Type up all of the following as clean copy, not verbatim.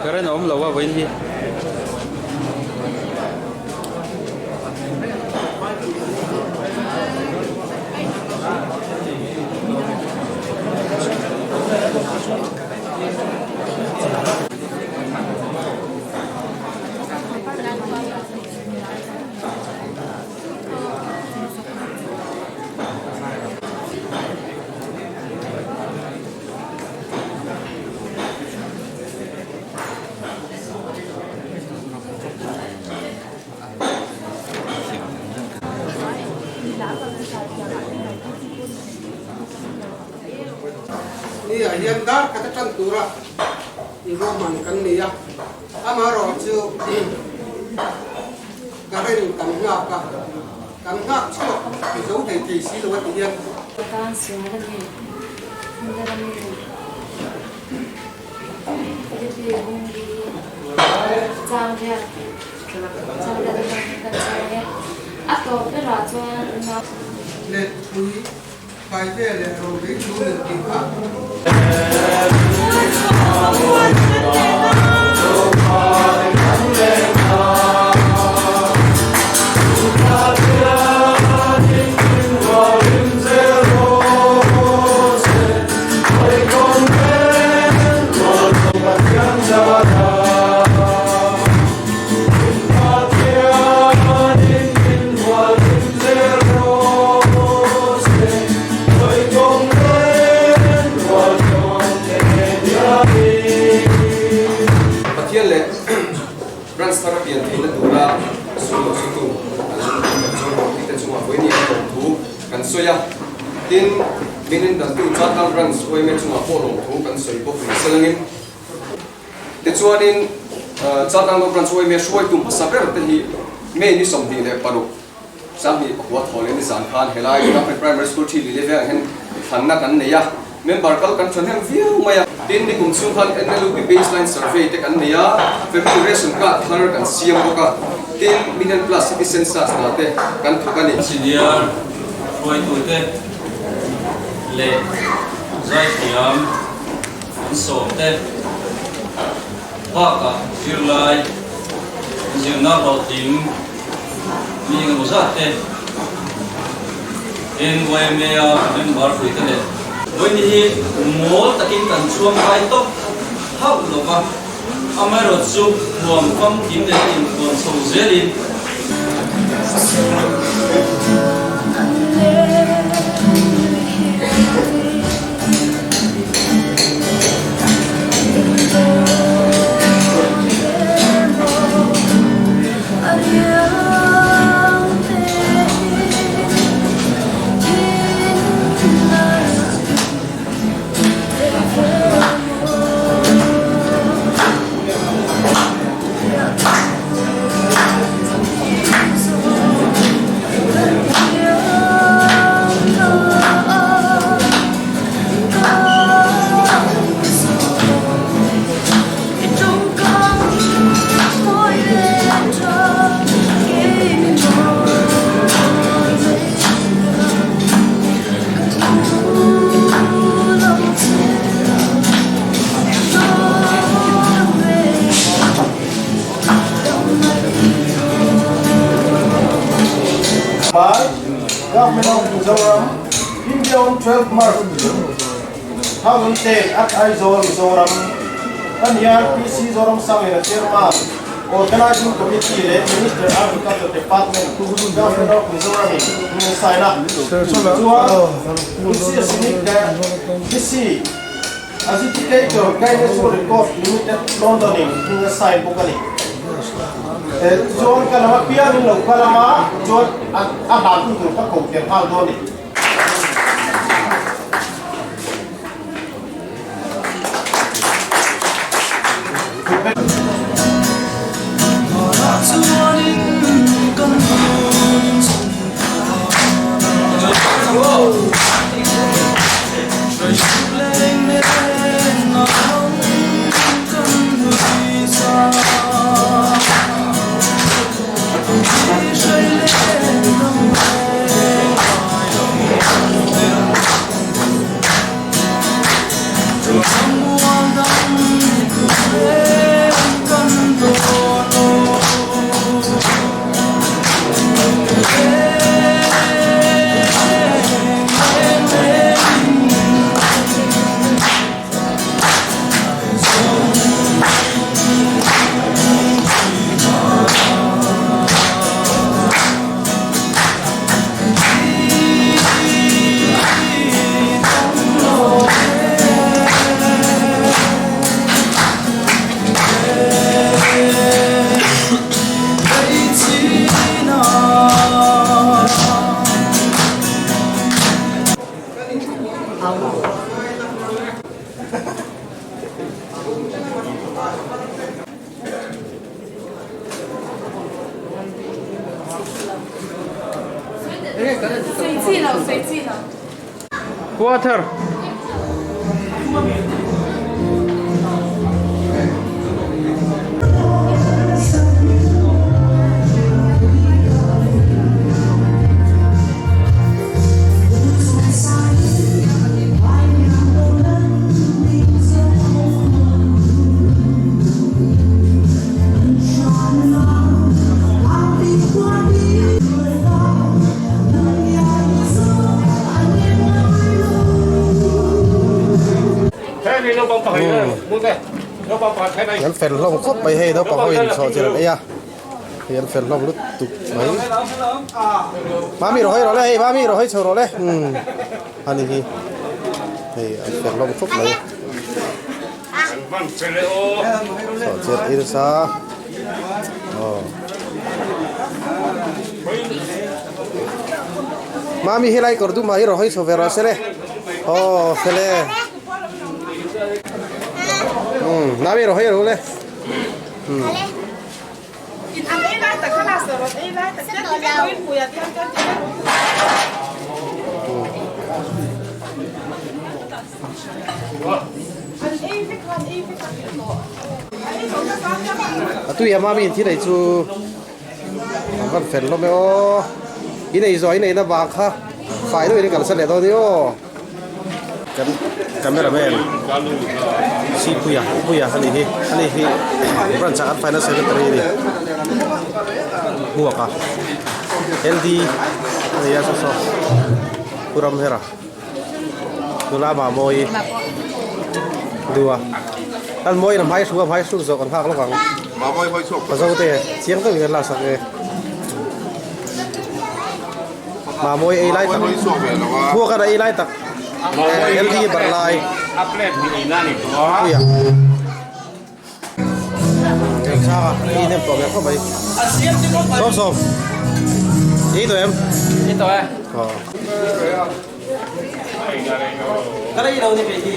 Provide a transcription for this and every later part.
Current a awm lo a vawiin hi. Ni ah hian dar khat a tan tura i ruahman kan nei a, amaherawhchu current kan nghak a, kan nghak chhuak zo thei thei si lo a ti hian. Ka tan sual a ni, Hmundara mi Philippi bungbi chang riat chang riat atang hian kan chhiar e. A tawp berah chuan unau. Letpui kai ve leh ro vei thu nen tih kha. Pathian leh Branch thar a pian theihna tura sum lo sutu an kan zawng tih te chungah vawiin an lawmthu kan sawi a. Tin, min indantu Chaltlang Branch yma chungah pawh lawmthu kan sawi bawk ni selangin. Tichuanin Chaltlang Branch yma hruaitu hmasa ber te hi May ni 26 Sanghnih pakua thaw leh nizan khan helai Ramhmai Primary School thi leh velah hian thlanna kan nei a, member kal kan tha hnem viau mai a. Tin, nikum chhung khan NLUP Baseline Survey te kan nei a, Family Ration Card thar kan siam bawk a, tin, Million Plus City Census hna te kan thawk a ni. Senior hruaitute leh zaithiam an sawmte bakah zirlai zirna hlawhtling Mi engemaw zat te NYMA a member pui te leh vawiin hi mawl takin kan chhuang ngai tawp hauh lo va, amaherawhchu chu huam famkim leh inhuam chho zelin. By Government of Mizoram, India on 12 March 2010 at Aizawl, Mizoram. Ania PC Zoramsangliana Chairman, Organizing Committee leh Minister Agriculture Department, Government of Mizoram in hming sign a. Chuan PC Sinik leh PC Adjudicator Guinness World Record Limited London in hming a sign bawk a ni. Chuan ka lam apiangin lo kal ang a, chuan a hlan hun tur ka ko tel nghal dawn a ni. Quarter. An fel hlawm khawp mai hei naupang ho in chawh chilh an ei a hei an fel hlawm lutuk mai mami rawh hawi rawh le hei mami rawh hawi chho rawh le umm ani hi hei an fel hlawm khawp mai. Chawh chilh ei nasa aw mami helai kawr dum ah hi rawh hawi chho ve rawh se le aw fel e. Nami ro hei ro le. A tui a mami in thil ei chu an van fel hlawm e aw. In ei zawh in ei na bang kha fai deuhin in kalsan leh dawn a ni aw. Kan camera man Sipuia Upuia a ni hi ani hi branch ah kan finance secretary a ni hmuak a LD a ni a saw saw Pu Ramhera nula Mamawii dua an mawiin a hmai hru a hmai hruk zawh kan nghak lawk ang Pazo te chiang deuhin an laksak e. Mamawii ei lai tak Thuak a ei lai tak LD barh lai Puia Engchang a ei hnem tawh ber khawp mai Sawm sawm Ei tawh em? Ei tawh e Ka la ei lo ni kei hi.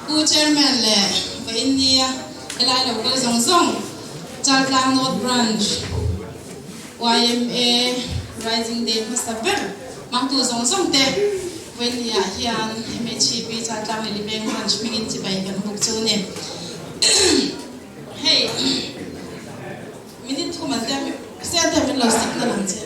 Pu Chairman leh Vainnia helai lo kal zawng zawng Chaltlang North Branch yma Rising Day hmasa ber hmangtu zawng zawng te Vainnia hian MHEP Chaltlang leh Lipeng Branch hmingin chibai kan buk chu a ni. Hei minute thum an tia sian te min lo signal ang che.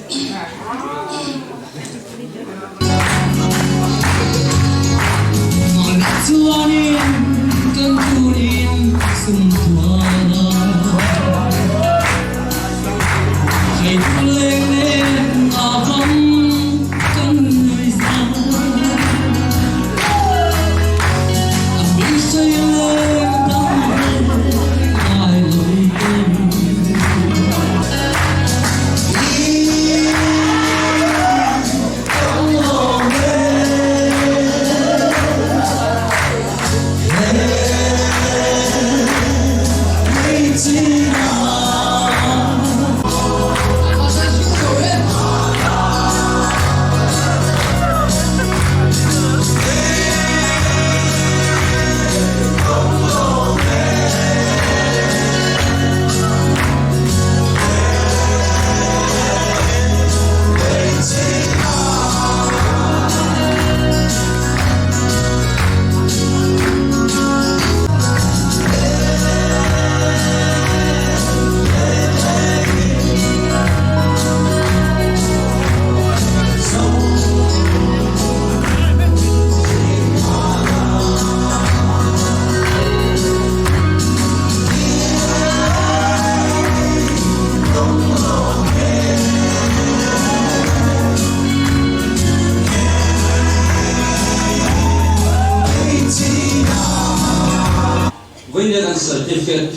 Vawinia kan certificate,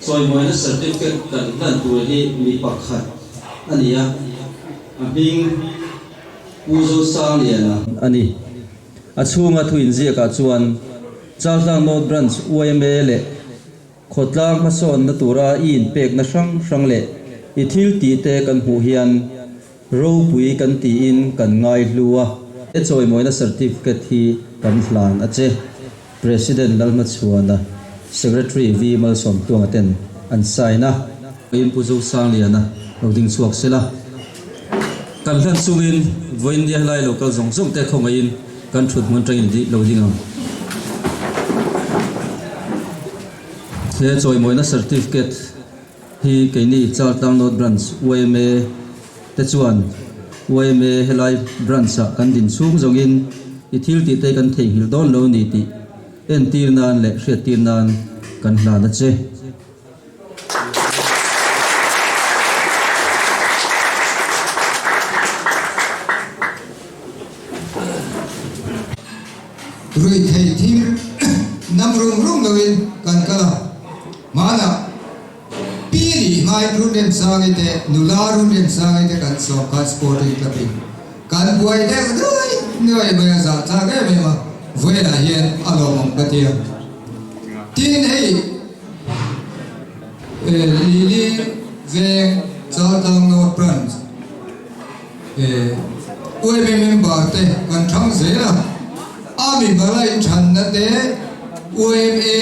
chawimawina certificate kan hlan tur hi mi pakhat a ni a, a hming Pu Zosangliana a ni. A chhunga thu inziakah chuan Chaltlang North Branch yma leh Khawtlang hmasawnna tura i inpekna hrang hrang leh i thil tihte kan hmuh hian ropui kan tiin kan ngai hlu a. He chawimawina certificate hi kan hlan a che, President Lalhmachhuana, Secretary V Malsawmtuanga ten an sign a. Vawiin Pu Zosangliana lo ding chhuak sela, kan hlan chungin vawiin nia helai lo kal zawng zawng te khawngaihin kan thut hmun atangin lo ding ang. He chawimawina certificate hi keini Chaltlang North Branch yma te chuan yma helai branch ah kan din chhung zawngin i thil tih te kan theihnghilh dawn lo ni tih entir nan leh hriattir nan kan hlan a che. Ruihtheih thil nam rum rum loin kan kal a, hmanah Pi nih hmain Runremsangi te nula Runremsangi te kan sawm khan Sporting Club in kan buai deuh nuai nuai mai a zah thlak em em a, vawiinah hian a lawmawm ka ti a. Tin hei Lili Veng Chaltlang North Branch UMA member te kan thang zel a, a mimal a inthanna te UMA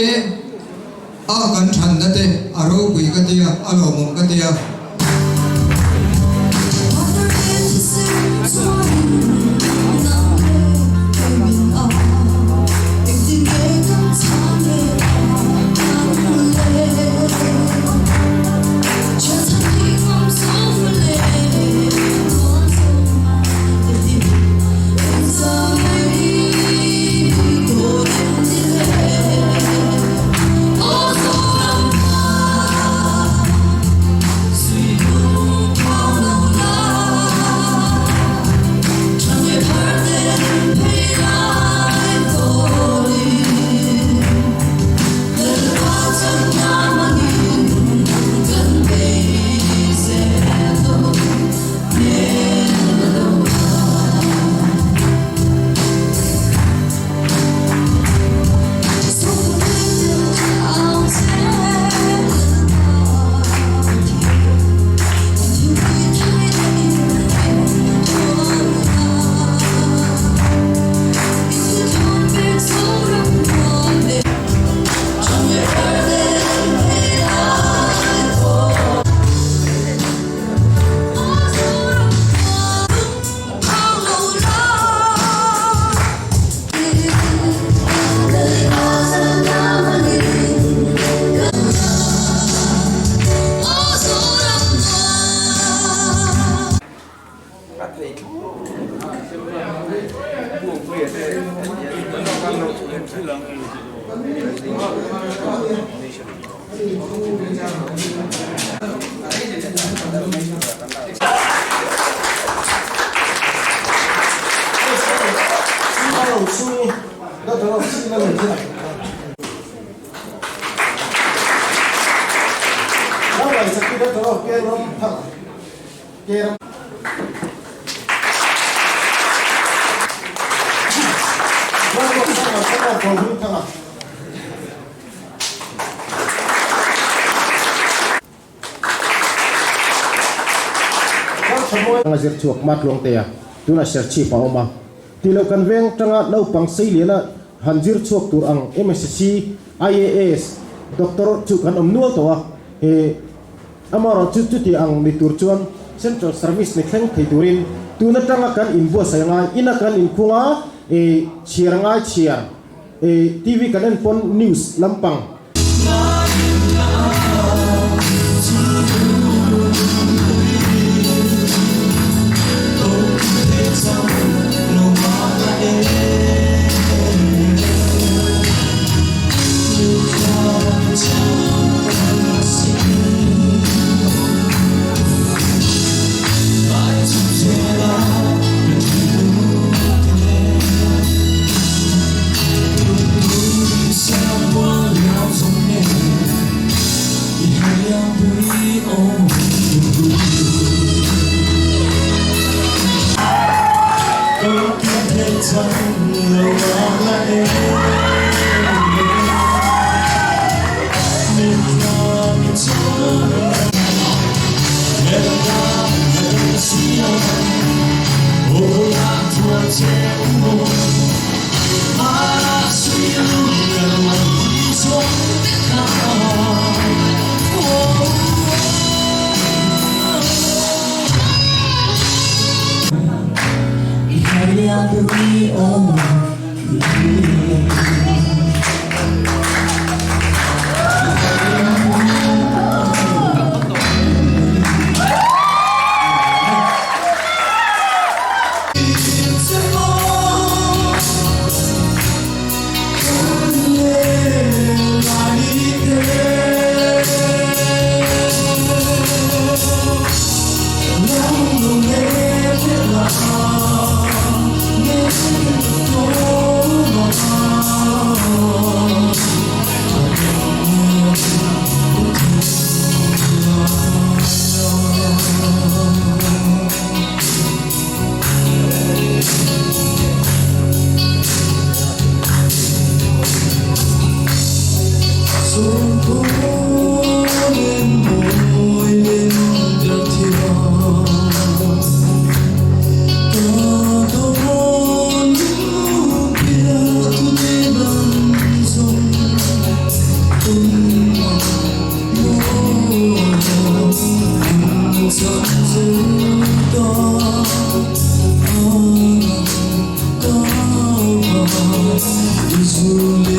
a kan thanna te a ropui ka tia, a lawmawm ka tia. A zir chhuak hma tluang te a, tunah Serchhip a awm a. Tih loh kan veng tanga naupang Seiliana han zir chhuak tur ang MSc, IAS, Doctor chu kan awm nual tawh a. He amaherawh chu chuti ang ni tur chuan Central Service ni thleng thei turin tun atanga kan inbuatsaih a ngai, ina kan inkhung a, chhiar a ngai chhiar. TV kan en pawn news lampang. Chhung.